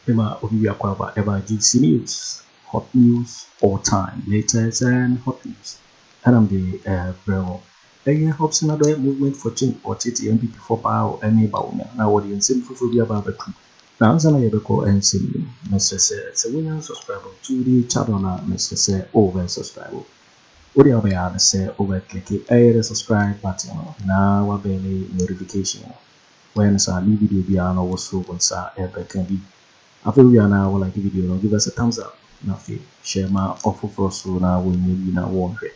Ema obi bi akwaaba ɛba GC News, hot news all time, latest and hot news. Ɛnam de ɛbrɛ wɔ. Ɛyɛ Hopeson Adorye Movement for Change, ɔtete NPP foɔ paa o ɛne Bawumia na wɔde nsɛm foforɔ bi aba abɛtum. Na ansa na yɛbɛkɔ nsɛm yi mu, mesrɛ sɛ wonya subscribe to the channel na mesrɛ sɛ wobɛ subscribe. Wode a wobɛyɛ ne sɛ wobɛ click ɛyɛ the subscribe button no na wa bell notification no. Wɔyɛ no saa, new video biara no wɔ so wo nsa ɛbɛka bi. Afei wie na wɔ like video no, give us a thumbs up, na afei share ma ɔfoforɔ so na wɔnyɛ bi na wɔnhwɛ.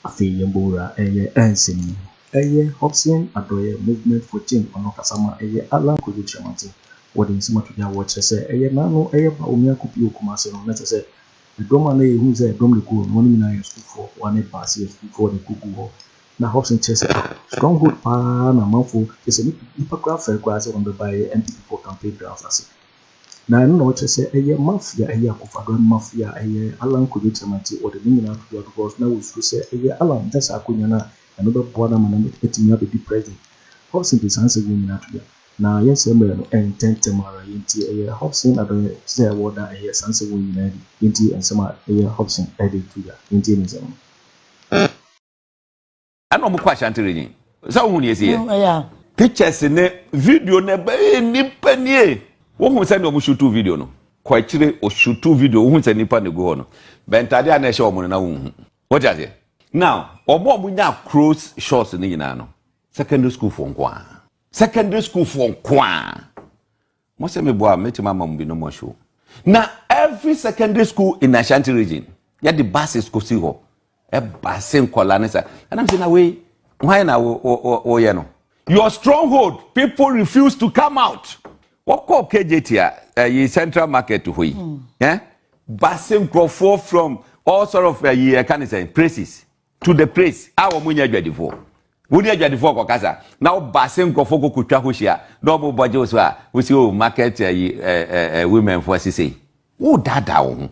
Afei yɛmbɔ wura ɛyɛ ɛnsɛm yi mu. Ɛyɛ Hopeson Adorye Movement for Change, ɔno kasa ma ɛyɛ Alan Kwadwo Kyerematen, wɔde nsɛm ato dwa, wɔkyerɛ sɛ ɛyɛ n'ano ɛyɛ Bawumia akɔpie Kumase no, na kyerɛ sɛ ɛdɔm a na yɛhu sɛ ɛdɔm de kɔ no, wɔn nyinaa yɛ sukuufoɔ, wɔne baase yɛ sukuufoɔ de kɔgu hɔ. Na Hopeson kyerɛ sɛ ah, stronghold paa na amanfoɔ kyerɛ sɛ nipa koraa fɛre koraa sɛ wɔn bɛba ɛyɛ NPP foɔ campaign grounds ase. Na ɛno na ɔkyerɛ sɛ ɛyɛ mafia, ɛyɛ Akufo-Addo mafia, ɛyɛ Alan Kwadwo Kyerematen, wɔde ne nyinaa ato dwa because na wɔsuro sɛ ɛyɛ Alan nkyɛ saa akonnwa no a ɛno bɛboa no ama no atumi abɛdi president. Hopeson de saa nsɛm wɔn nyinaa ato dwa na yɛnsɛ mmerɛ no ɛntɛntɛm ara. Yɛnti ɛyɛ Hopeson Adorye sɛ wɔda ɛyɛ saa nsɛm wɔn nyinaa di. Yɛnti nsɛm a ɛyɛ Hopeson ɛde to dwa, yɛnti ne nsɛm no. Ɛna ɔmo kɔ Ashanti Region sɛ wohu ne ɛsi yɛ pictures ne video ne bɛyɛ nipa nie. Wohu sɛ ne ɔmo shoot video no kɔ akyire, o shoot video, wohu sɛ nipa ne gu hɔ no bɛntade a na ɛhyɛ ɔmo no na wohu wɔte aseɛ. Now ɔmo a ɔmo nya close shots ne nyinaa no, secondary school foɔ nko a, secondary school foɔ nko a mo sɛ meboa a mɛtumi ama mo bi no mo show. Na every secondary school in Ashanti Region, yɛde buses kɔsi hɔ, ɛbaase nkɔla ne sa. Ɛnam sɛ na wei hwan na woyɛ no your stronghold, people refuse to come out. Wɔkɔ KJT a ɛyi Central Market hɔ yi, base nkurɔfoɔ from all sort of ɛyi ɛka ne sɛn places to the place a wɔn nyɛ adwadifoɔ. Wɔn nyɛ adwadifoɔ kɔ na wɔbase nkurɔfoɔ kɔ kotwa hɔ hyia na wɔn bɔ gye so a wɔsi o market ɛyi ɛɛ ɛɛ women foɔ sise wɔn daadaa wɔn ho.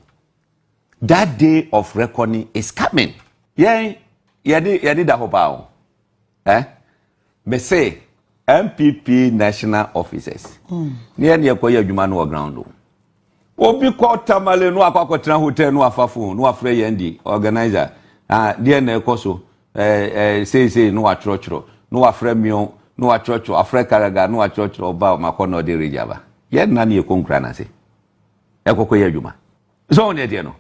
That day of reckoning is coming. Yɛn yɛde da hɔ paa o. Mese NPP national officers ne yɛn yɛ kɔ yɛ adwuma no wɔ ground o. Obi kɔ Tamale no, akɔ akɔtena hotel no, afa phone no, afrɛ yɛn di organizer, ah, deɛ na ɛkɔ so ɛɛ ɛɛ seesei no, watwerɛtwerɛ no, wafrɛ mion no, watwerɛtwerɛ, afrɛ Karaga no, watwerɛtwerɛ ɔba ɔmakɔ na ɔde regya ba. Yɛn nna ne yɛ kɔ nkura n'ase ɛkɔkɔ yɛ adwuma so wɔn deɛ no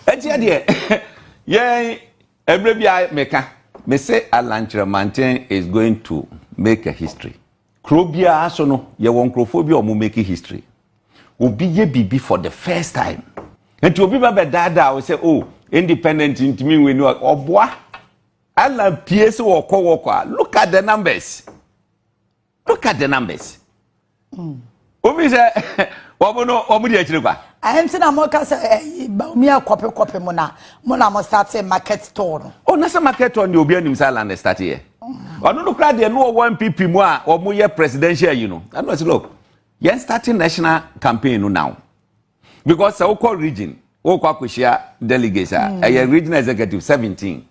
ɛti deɛ yɛn mmerɛ bi a meka mese Alan Kyerematen is going to make a history. Kuro biara so no, yɛwɔ nkurɔfoɔ bi a wɔn make history. Obi yɛ biribi for the first time nti obi ba bɛ daadaa o sɛ oh, independent ntumi nwe no, ɔboa. Alan pie sɛ wɔkɔ wɔkɔ a, look at the numbers, look at the numbers. Obi sɛ wɔn no wɔn di akyire kwa. Ɛn na mo ka sɛ ɛyi Bawumia kɔpe kɔpe mo na mo start market store no. O na sɛ market store ni, obi anim sɛ Alan na start yɛ. Ɔno no kora deɛ no wɔwɔ NPP mu a wɔn yɛ presidential yi no, ɛno ɛsɛ look, yɛn starting national campaign no now because sɛ wokɔ region, wokɔ akɔhyia delegates a ɛyɛ regional executive 17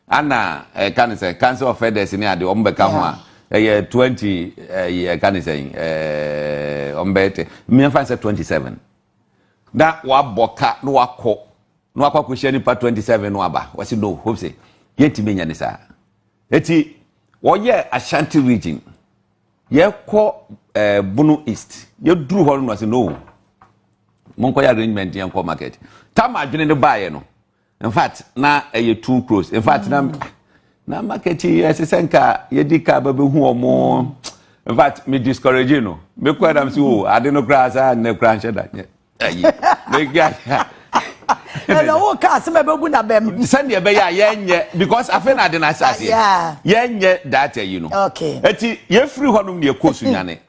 ana ɛka ne sɛ Council of Elders ne ade wɔn bɛka ho a ɛyɛ 20, ɛyɛ ɛka ne sɛ wɔn bɛyɛ tɛ mmiɛnfa sɛ 27 na wabɔ ka na wakɔ na wakɔ akɔhyia nipa 27 no aba. Wɔsi no hope sɛ yɛntumi nya ne saa. Eti wɔyɛ Ashanti Region, yɛkɔ Bono East, yɛduru hɔ no na ɔsi no, monkɔyɛ arrangement, yɛnkɔ market. Tam adwene no baeɛ no, in fact na ɛyɛ too close. In fact na market yi ɛsɛ sɛ nka yɛdi ka bɛbɛhu ɔmo. In fact me discourage no, me kɔ ɛdam sɛ o ade no koraa saa nnɛ koraa nhyɛ da nyɛ ayi mega. Ɛnna wo ka asɛm a ɛbɛbu na bɛm. Sɛdeɛ ɛbɛyɛ a yɛnyɛ because afei na ade no ahyɛ aseɛ. Yɛnyɛ data yi no. Eti yɛfiri hɔnom ne yɛkɔ Sunyane.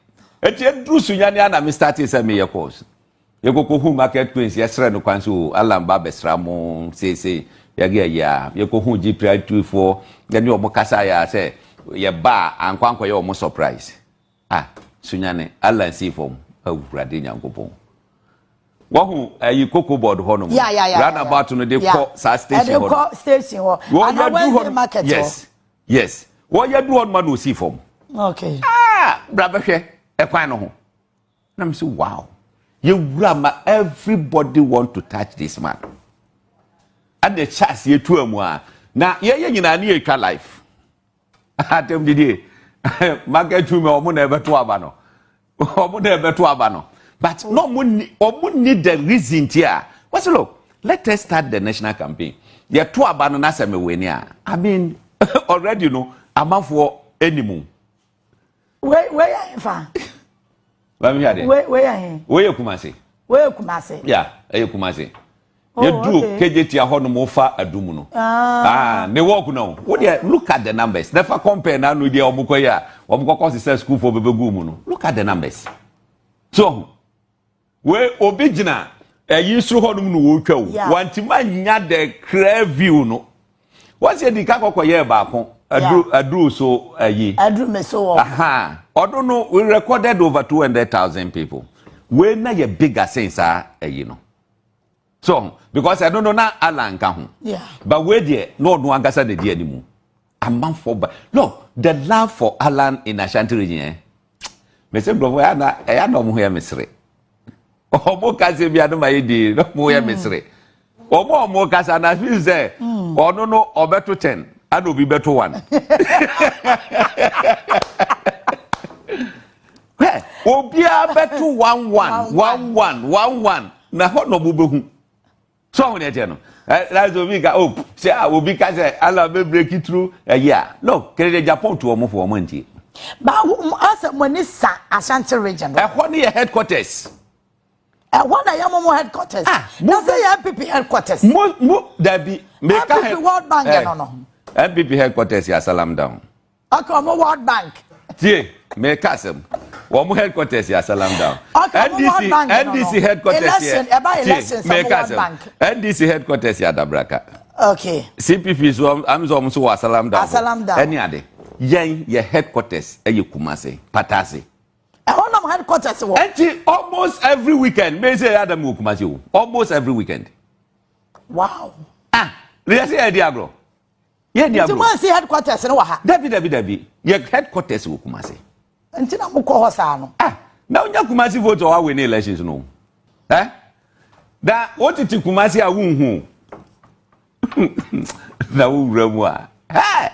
Eti yɛduru Sunyane ana me start sɛ meyɛ course. Yɛkɔkɔ hu market queens, yɛsrɛ no kwan so o Alan ba bɛsra mo seesei. Yɛge ɛyɛ a yɛkɔ hu GPRTU foɔ, yɛne ɔmo kasa yɛ a sɛ yɛba a ankɔ ankɔyɛ ɔmo surprise. Ah, Sunyane Alan sii fam, Awurade Nyankopɔn. Wɔhu ɛyi Cocoa Board hɔ nom. Roundabout no de kɔ saa station hɔ ɛde no. Kɔ station hɔ. Wɔyɛ ana duru hɔ Wednesday no market hɔ. Yes, wɔyɛ duru hɔ nom a na osi fam. Ah, bra bɛhwɛ ɛkwan no ho na mi sɛ wow. Yɛwura ma everybody want to touch this man. Ɛna ɛhyɛ aseɛ tu amu a na yɛyɛ nyinaa ne yɛtwa life. Atɛm didie market women, ɔmo na ɛbɛto aba no, ɔmo na ɛbɛto aba no, but na ɔmo ni the reason ti a wɔsi, "Look, let us start the national campaign." Yɛto aba no n'asɛm ɛwɔ ni a, I mean, already no amanfoɔ anim. Wei yɛ fa. Wàá mi hwɛ. Wei yɛ he? Wei yɛ Kumasi. Wei yɛ Kumasi. Ya, ɛyɛ Kumasi. Yɛduru Kejetia hɔ nom, fa Adum no. Ah. Ah, ne work no wo deɛ, look at the numbers. Nefa compare na anu deɛ ɔmo kɔ yi a ɔmo kɔkɔ sisɛ school fo bɛbɛ gu mu no. Look at the numbers. So wei obi gyina ɛyi soro hɔ nom na wɔretwa o. Wantima nya the clear view no. Wɔsi edi ka kɔkɔ yɛ baako aduru aduru so ɛyi. Aduru mi so wɔ. Aha, ɔdo no we recorded over 200,000 people. Wei na yɛ bigger sen saa ɛyi no so, because ɛno no na Alan ka ho. But wei deɛ na ɔno ankasa na di anim. Amanfoɔ ba no, the love for Alan in Ashanti Region, mɛsɛ nkurɔfoɔ ɛyɛ ana ɔmo ho yɛ mesere. Ɔmo kasa bi anum ayɛ di na ɔmo ho yɛ mesere. Ɔmo a ɔmo kasa na fi sɛ ɔno no ɔbɛto 10 ana obi bɛto 1. Hwɛ, obiara bɛto 1 1 1 1 1 1 na hɔ na ɔmo bɛhu so. Ɔmo deɛ kyɛ no that's obi ka oh sɛ a obi ka sɛ ala bɛ break through ɛyi a no Kennedy Agyapong to ɔmo fo ɔmo ntie. Ba asɛ mo ani sa Ashanti Region. Ɛhɔ ne yɛ headquarters. Ɛhɔ na yɛ mo headquarters. Ah, na sɛ yɛ NPP headquarters. Mo dabi meka. NPP World Bank no. NPP headquarters yɛ Asalam Down. Okay, ɔmo World Bank. Tie, meka asɛm, wɔn mo headquarters yɛ Asalam Down. Okay, ɔmo World Bank no. NDC headquarters yɛ Election, ɛba tie, elections, ɔmo meka World asɛm. Bank. NDC headquarters yɛ Adabraka. CPP so am sɛ ɔmo nso wɔ Asalam Down. Asalam Down. Ɛne ade yɛn yɛ headquarters ɛyɛ Kumase Patase. Ɛhɔ nam headquarters wɔ. Ɛnti almost every weekend bẹ́ẹ̀ sɛ adam wɔ Kumase o, almost every weekend. Ah, yɛ sɛ yɛ di agorɔ, yɛ di Nti mo agorɔ. ansi headquarters no wɔ ha? Dabi, dabi, dabi, yɛ headquarters wɔ Kumase. Nti na mo kɔ hɔ saa no. Ah, na onya Kumasi vote ɔwa win elections no na wotete Kumasi a wonhu na wowura mu a ɛ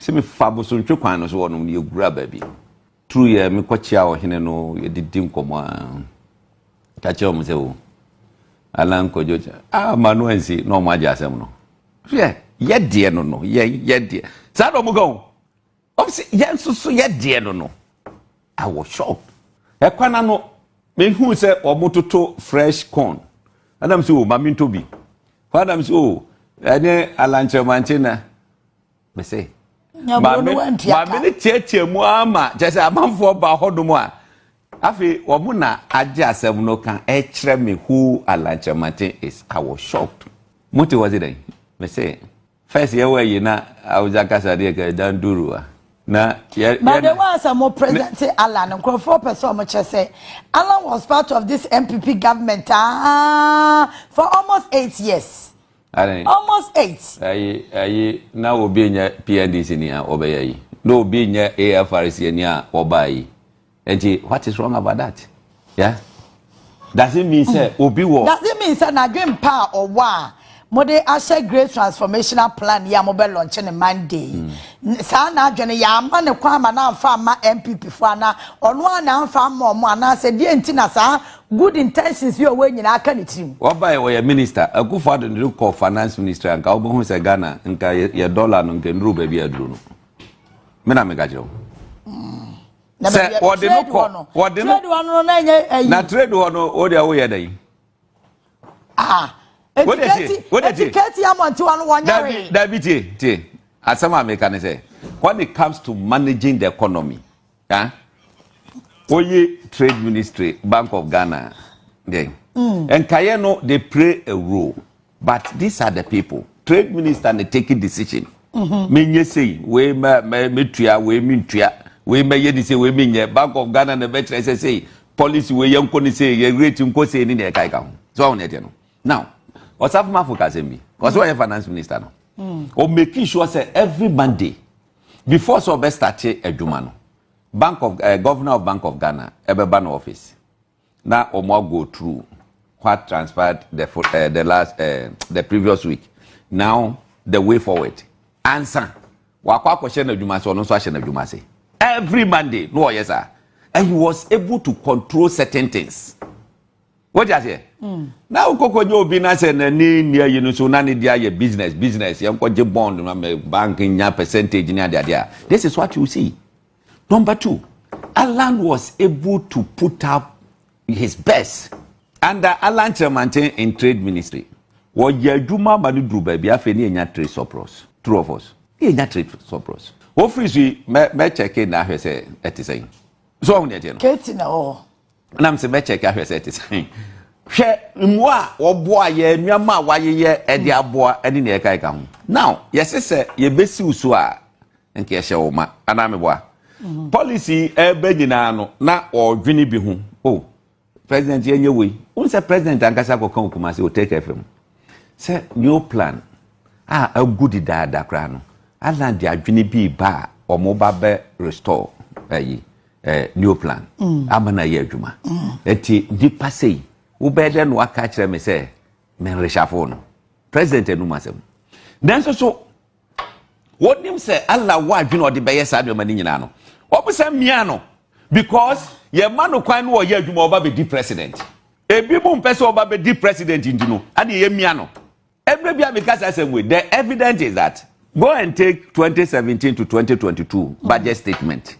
sɛ mefa Bosontwe kwan no so wɔ nom no yɛgura baabi turu yɛ mekɔkyea ɔhene no, yɛdidi nkɔmmɔ a ka kyerɛ ɔmo sɛ o Alan Kɔdwo kyɛ ah ma no ansi na ɔmo agye asɛm no. Hwɛ, yɛ deɛ no yɛ deɛ saa na ɔmo ka o, ɔmo sɛ yɛn nso so yɛ deɛ no. I was shocked. Ɛkwan na no mehu sɛ ɔmo toto fresh corn ɛnam sɛ o maame ntɔ bi hɔ sɛ o ɛne Alan Kyerematen na mese Nyaburo no wantua maame ka. ne tiatia mu ama kyerɛ sɛ amanfoɔ ba hɔnom a afei wɔn na agye asɛm no ka ɛkyerɛ me who Alan Kyerematen is. I was shocked. Mo te wɔ se dɛn mese first yɛ wɔ ayi na Awusa kasa deɛ kɛ dan duru a na yɛ But the one sɛ mo present Alan, nkurɔfoɔ pɛ sɛ ɔmo kyerɛ sɛ Alan was part of this NPP government for almost 8 years. Ayi. Almost 8. Ayi na obi nyɛ PNDC ni a ɔbɛyɛ yi na obi nyɛ AFRC ni a ɔbaa yi, nti what is wrong about that? Yeah, does it mean sɛ obi wɔ Does it mean sɛ n'adwen pa a ɔwɔ a mo de ahyɛ great transformational plan yi a mo bɛ launch ne Monday saa n'adwene yɛ ama ne kwan ama n'anfa ama NPP fo ana ɔno a n'anfa ama ɔmo anaasɛ deɛ nti na saa good intentions yi a ɔwɔ nyinaa aka ne tirim? Wɔba yɛ wɔyɛ minister, Akufo Addo de kɔ finance ministry, anka wobɛhu sɛ Ghana nka yɛ dollar no nka nduru baabi a aduru no. Me na meka kyerɛ wo. Na Sɛ baabi a- wɔde no trade kɔ- hɔ no wɔde no- trade hɔ no na nyɛ ɛyi. Na trade hɔ no wo deɛ woyɛ dɛn? Ah. Wo de tie, wo de tie. Eti keti amɔnti wa no wɔnyɛ Dabi. hwee. Dabi, tie, tie, asɛm a meka ne sɛ when it comes to managing the economy, ah, oye trade ministry, Bank of Ghana then nkaeɛ no, they play a role, but these are the people, trade minister na taking decision. Menye sei wei mɛ mɛ metua wei, mi ntua wei, mɛyɛ ni sei wei, mi nyɛ. Bank of Ghana na bɛkyerɛ sɛ sei policy wei yɛn nkɔ ni sei, yɛ rate nkɔ sei ni na ɛka ɛka ho so. Ɔwɔ ne ɛteɛ no now Osafo Maafo ka asɛm bi, ɔsɛ ɔyɛ finance minister no, o making sure sɛ every Monday before sɛ ɔbɛ start adwuma no, bank of governor of Bank of Ghana ɛbɛba no office. Na wɔn go through what transpired the last the previous week, now the way forward. Ansa wakɔ akɔhyɛ n'adwuma ase, ɔno nso ahyɛ n'adwuma ase every Monday no, ɔyɛ saa, and he was able to control certain things. Wọ́n ti aseɛ na okoko nye obi na sɛ n'ani ni ayi no so na ne de ayɛ business business, yɛn kɔ gye bond na bank nya percentage ne adeade a, this is what you see. Number two, Alan was able to put up his best under Alan Kyerematen in Trade Ministry. Wɔyɛ adwuma ama no duru baabi, afei ne yɛnya trade surplus. True of us, ne yɛnya trade surplus. Wofiri so yi, mɛ check na ahwɛ sɛ ɛte sɛn so. Ɔho deɛ teɛ no. Kate na ɛwɔ hɔ. Nam sɛ mɛ check ahwɛ sɛ ɛte sɛn. Hwɛ, mmoa a wɔboa yɛ, nneɛma a wayeyɛ ɛde aboa ɛne nea ɛka ɛka ho. Now yɛsɛ sɛ yɛbɛsiw so a, nka yɛhyɛ wo ma anaa meboa policy ɛbɛ nyinaa no na ɔdwene bi ho o. President, yɛnyɛ wei n sɛ president ankasa kɔka wɔ Kumase o, Take FM, sɛ new plan a agu dedaada koraa no, Alan de adwene bi ba a ɔmo ba bɛ restore ɛyi new plan ama na yɛ adwuma. Eti nipa sei wobɛyɛ dɛ no waka kyerɛ me sɛ menrehyafo no president anum asɛm. Nanso so wɔnim sɛ Allah wɔ adwene a ɔde bɛyɛ saa nneɛma no nyinaa no, wɔn sɛ mmea no because yɛma no kwan no, ɔyɛ adwuma, ɔba bɛdi president. Ebi mu mpɛ sɛ ɔba bɛdi president nti no ade yɛ mmea no. Ebire bi a mi kasa asɛm wei, the evidence is that go and take 2017 to 2022 budget statement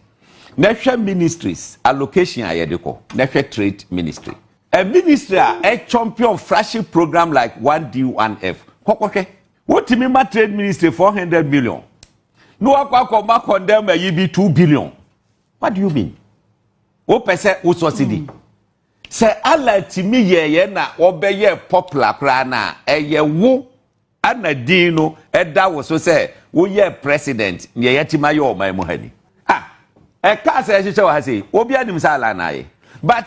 na hwɛ ministries allocation a yɛde kɔ, na hwɛ Trade Ministry, a ministry a ɛ champion flagship program like 1D 1F. Kɔkɔhwɛ, wotumi ma Trade Ministry 400 million na wakɔ akɔ ma condemn ayi bi 2 billion. What do you mean? Wopɛ sɛ wo subsidy sɛ Allah tumi yɛyɛ na wɔbɛyɛ popular koraa na ɛyɛ wo ana din no ɛda wo so sɛ woyɛ president. Nea yɛtumi ayɛ ɔman mu ha ni ah, ɛka sɛ ɛhyehyɛ wɔ ha sei, obi anim sɛ Allah na ayɛ, but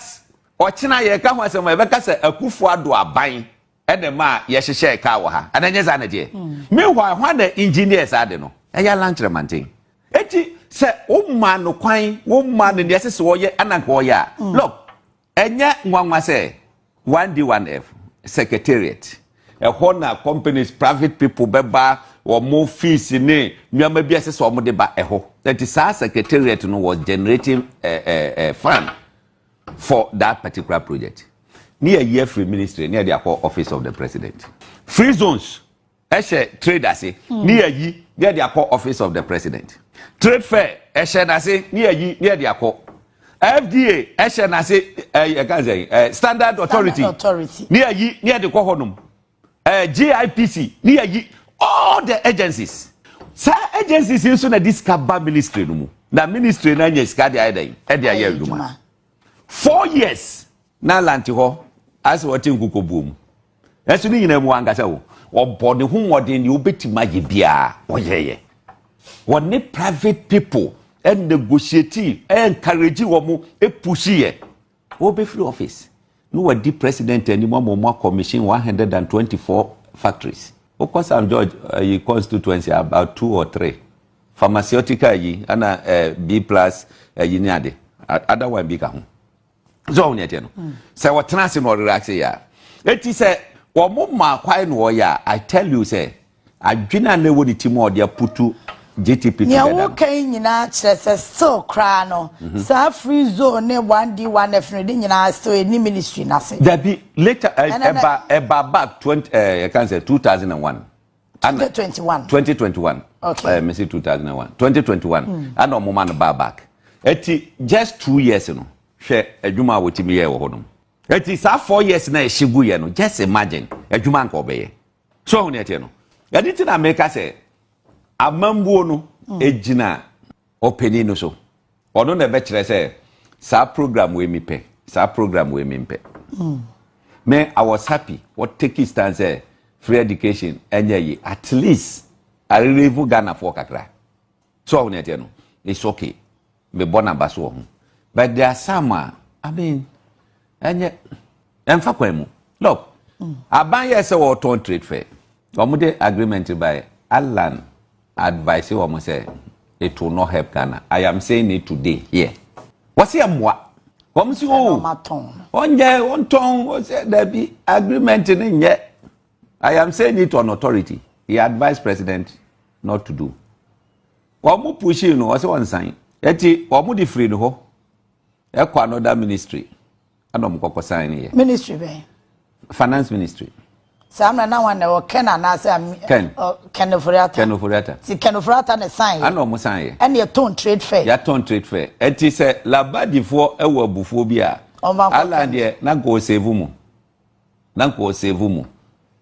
ɔkyena yɛka ho asɛm a, yɛbɛka sɛ Akufo Ado aban ɛna ma a yɛhyehyɛ kaa wɔ ha ana nyɛ saa na deɛ. Meanwhile, hwan na engineer saa de no? Ɛyɛ Alan Kyerematen. Eti sɛ woma no kwan, woma no deɛ ɛsɛ sɛ wɔyɛ ana nka wɔyɛ a, look, ɛnyɛ nwanwa sɛ 1D 1F secretariat ɛhɔ na companies, private people bɛba, wɔn fees ne nneɛma bi ɛsɛ sɛ wɔn de ba ɛhɔ. Nti saa secretariat no was generating fund for that particular project. Ne yɛ yi afiri ministry ne yɛ de akɔ Office of the President. Free zones ɛhyɛ trade ase, ne yɛ yi ne yɛ de akɔ Office of the President. Trade fair ɛhyɛ n'ase, ne yɛ yi ne yɛ de akɔ FDA ɛhyɛ n'ase, ɛka sɛ Standard Authority. Authority. Ne yɛ yi ne yɛ de kɔ hɔnom, GIPC ne yɛ yi, all the agencies. Saa agencies yi nso na de sika ba ministry no mu, na ministry no anya sika de ayɛ dɛn? Ɛde ayɛ adwuma. 4 years na lante hɔ asɛ wɔte nkokobuo mu. Ɛso ne nyinaa mu ankasa wo ɔbɔ ne ho mmɔden deɛ wobɛtumi ayɛ biara, ɔyɛyɛ. Wɔne private people ɛnegotiate, ɛencourage wɔn, ɛpush yɛ. Wɔbɛfiri office na wɔdi president anim ama wɔn commission 124 factories. Wokɔ Sam George ɛyi constituency, about two or three pharmaceutical yi ɛna B Plus ɛyi ne ade, other one bi ka ho. So ɔmo nyɛ no sɛ wɔtena ase na ɔrelax yɛ a, eti sɛ wɔn ma kwan na wɔyɛ a, I tell you sɛ adwene a na ɛwɔ ne ti mu a ɔde aputu GTP Nea together no. Woka yi nyinaa kyerɛ sɛ still koraa no, saa free zone ne 1D 1F no de nyinaa still ɛni ministry n'ase. Dabi, later ɛba back twenty yɛ kan sɛ 2001. 2021. 2021. Mesi 2001, 2021 ana ɔmo ma no ba back. Eti just 2 years no, hwɛ adwuma a wɔtumi yɛ wɔ hɔ nom. Eti saa 4 years na ɛhyɛ gu yɛ no, just imagine adwuma nka ɔbɛyɛ so. Ɔho ne ɛteɛ no, ɛde ti na meka sɛ amambuo no egyina ɔpanin no so. Ɔno na ɛbɛkyerɛ sɛ saa program wei mi pɛ, saa program wei mi mpɛ. Me, I was happy wɔ take stand sɛ free education ɛnyɛ yi, at least arelevu Ghana foɔ kakra so. Ɔho ne ɛteɛ no, it's okay, mebɔ n'aba so wɔ ho, but there are some a, I mean, ɛnyɛ ɛnfa kwan mu. Look, aban yɛ sɛ wɔtɔn trade fair, wɔn de agreement by Alan advice wɔn sɛ it will not help Ghana. I am saying it today here. Wɔsi ɛmoa. Wɔn si o ɔnyɛ ɔntɔn ɔsɛ dabi agreement ne nyɛ. I am saying it on authority. He advised president not to do. Wɔn pushing no ɔsɛ ɔnsan. Eti wɔn de firi ne hɔ ɛkɔ another ministry ɛna wɔn kɔkɔ sign yɛ. Ministry bɛn? Finance ministry. Saa mmerɛ na wɔn na ɛwɔ Ken anaasɛ Ken. Ken Ofori-Atta. Ken Ofori-Atta. Ti Ken Ofori-Atta na sign yɛ. Ɛna wɔn sign yɛ. Ɛna yɛtɔn trade fair. Yɛatɔn trade fair. Eti sɛ Labadifoɔ ɛwɔ abufuo bi a. Alan deɛ na nka ɔsave mu. Na nka ɔsave mu.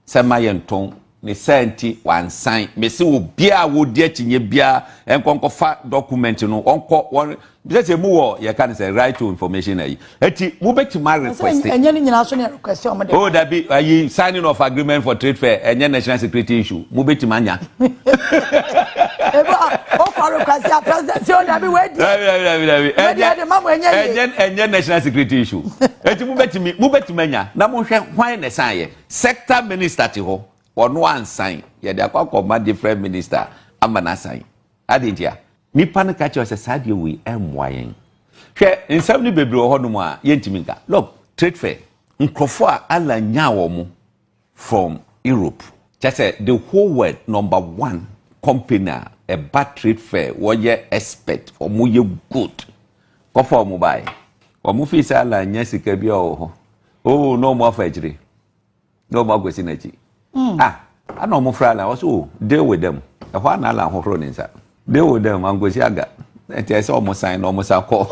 Sɛ ma yɛ ntɔn ne sɛ nti wansan mesi wo bia a wodi akyinnye bia nkɔ nkɔfa document no ɔnkɔ wɔn sɛ sɛ mu wɔ yɛka ne sɛ right to information ayi eti mo bɛtumi a request. Ɛnyɛ ne nyinaa so ne request ɔmo de. Oh dabi, ayi signing of agreement for trade fair ɛnyɛ national security issue, mo bɛtumi anya. Ebi a ɔkɔ request a president sɛ ɔdabi wei di. Dabi dabi dabi dabi. Wei di ɛdi ma mo ɛnyɛ yie. Ɛnyɛ national security issue, eti mo bɛtumi anya na mo hwɛ hwan na ɛsan yɛ. Sector minister te hɔ, ɔno ansan, yɛde akɔ akɔma different minister ama n'asan adi ntia nipa no ka kyerɛ sɛ saa deɛ wei ɛmmoa yɛn. Hwɛ, nsɛm no bebree wɔ hɔnom a yɛntumi nka. Look, trade fair nkurɔfoɔ a Alan nyaa wɔn from Europe kyɛ sɛ the whole world number one company a ɛba trade fair, wɔyɛ expert, wɔn yɛ good, kɔfa wɔn baeɛ. Wɔn fi sɛ Alan nya sika bi a wɔ hɔ oh na wɔn afa akyire na wɔn akɔsi n'akyi. Ah, ana wɔn fra Alan, wɔsɛ oh, deal with them. Ɛhɔ ana Alan hohoro ne nsa, deal with them ankosi aga ɛti ɛsɛ wɔn san na wɔn san kɔ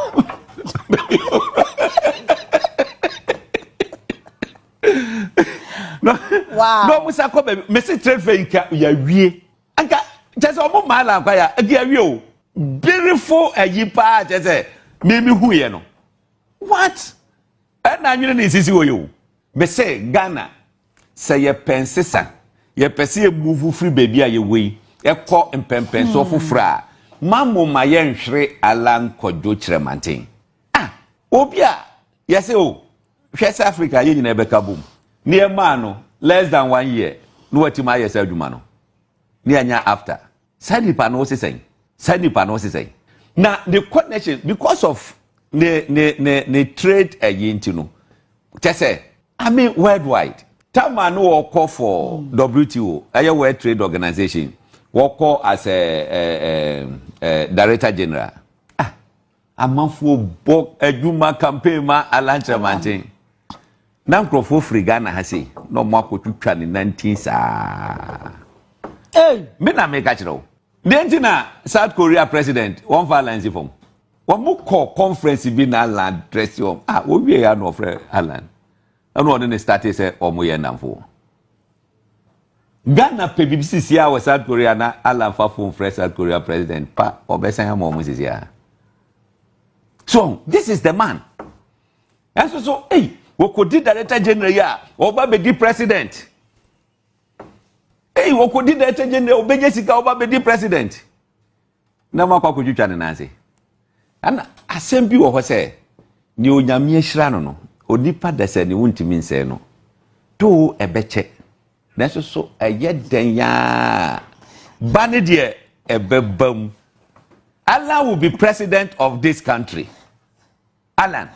na wɔn san kɔ baabi. Mesi trade fair nka yɛawie nka kyɛ sɛ wɔn maa Alan kwaya ɛdi awie o. Beautiful ɛyi paa kyɛ sɛ mímí hu yɛ no what ɛna anwene ne nsisi wɔ yɛ o. Mesi Ghana sɛ yɛpɛ nsesa, yɛpɛ sɛ yɛ move firi baabi a yɛwɔ yi ɛkɔ mpɛmpɛnsoɔ foforɔ a, ma mo ma yɛnhwere Alan Kwadwo Kyerɛmanten. Ah, obi a yɛsɛ o hwɛ sɛ Africa yɛn nyinaa bɛka bom ne yɛmaa no less than one year na watumi ayɛ sɛ adwuma no ne yɛnya after saa nipa no wosesɛn, saa nipa no wosesɛn na the connection because of ne trade ɛyi nti no kyɛ sɛ, I mean, worldwide tama no wɔkɔ for WTO, ɛyɛ World Trade Organization, wɔkɔ as a director general. Ah, amanfoɔ bɔ adwuma campaign ma Alan Kyerɛmanten na nkurɔfoɔ firi Ghana ha sei na ɔmo akɔtwitwa ne nantin saa. Me na meka kyerɛ wo deɛ nti na South Korea president wɔmfa Alan si fam. Wɔn mo kɔ conference bi na Alan address wɔn. Ah, wɔwie ya na ɔfrɛ Alan ɛna ɔde ne start sɛ ɔmo yɛ nnamfo. Ghana pɛ bibi sisi a wɔ South Korea na Alan fa phone frɛ South Korea president pa ɔbɛsan ama ɔmo sisi a. So this is the man. Ɛnso so ɛyi wɔkɔdi director general yi a ɔba bɛdi president. Ɛyi wɔkɔdi director general, ɔbɛnya sika, ɔba bɛdi president na mo akɔ akɔtwitwa ne nan ase. Ɛna asɛm bi wɔ hɔ sɛ nea Onyame ahyira no, onipa da sɛ ne wontumi nsɛe no too ɛbɛkyɛ, nanso so ɛyɛ dɛn yaa ba ne deɛ ɛbɛba mu. Alan will be president of this country. Alan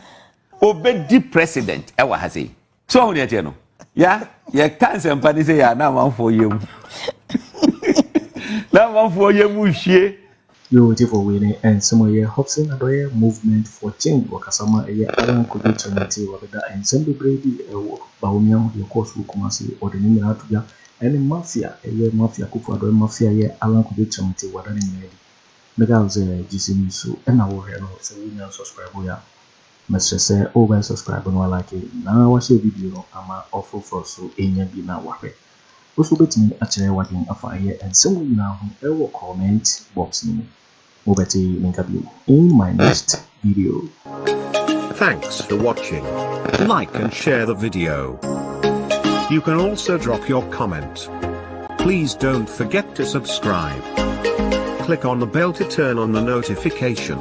obedi president ɛwɔ ha sei so ɔho deɛ teɛ no ya yɛka nsɛmpa ne sɛ yɛ na amanfoɔ yɛ mu na amanfoɔ yɛ mu hwie. Yo, tifo, wei ne nsɛm a ɛyɛ Hopeson Adorye Movement for Change wɔkasa ma ɛyɛ Alan Kwadwo Kyerɛmanten. Wɔbɛda nsɛm bebree bi ɛwɔ Bawumia ho deɛ ɛkɔɔ so wɔ Kumase, ɔde ne nyinaa ato dwa, ɛne mafia ɛyɛ mafia Akufo Adorye mafia ɛyɛ Alan Kwadwo Kyerɛmanten wɔada ne nyinaa adi. Meka wo sɛ GC News so ɛna wɔhwɛ no sɛ wonya subscribe yɛ a, mɛsrɛ sɛ wobɛ subscribe no, walike na wahyɛ video no ama ɔfoforɔ so ɛnya bi na wahwɛ. Wo so wobɛtumi akyerɛ w'adwene afa ɛyɛ nsɛm wɔ nyinaa ho ɛwɔ comment box no mu. Mobɛte menka bio in my next video. Thanks for watching. Like and share the video. You can also drop your comment. Please don't forget to subscribe. Click on the bell to turn on the notification.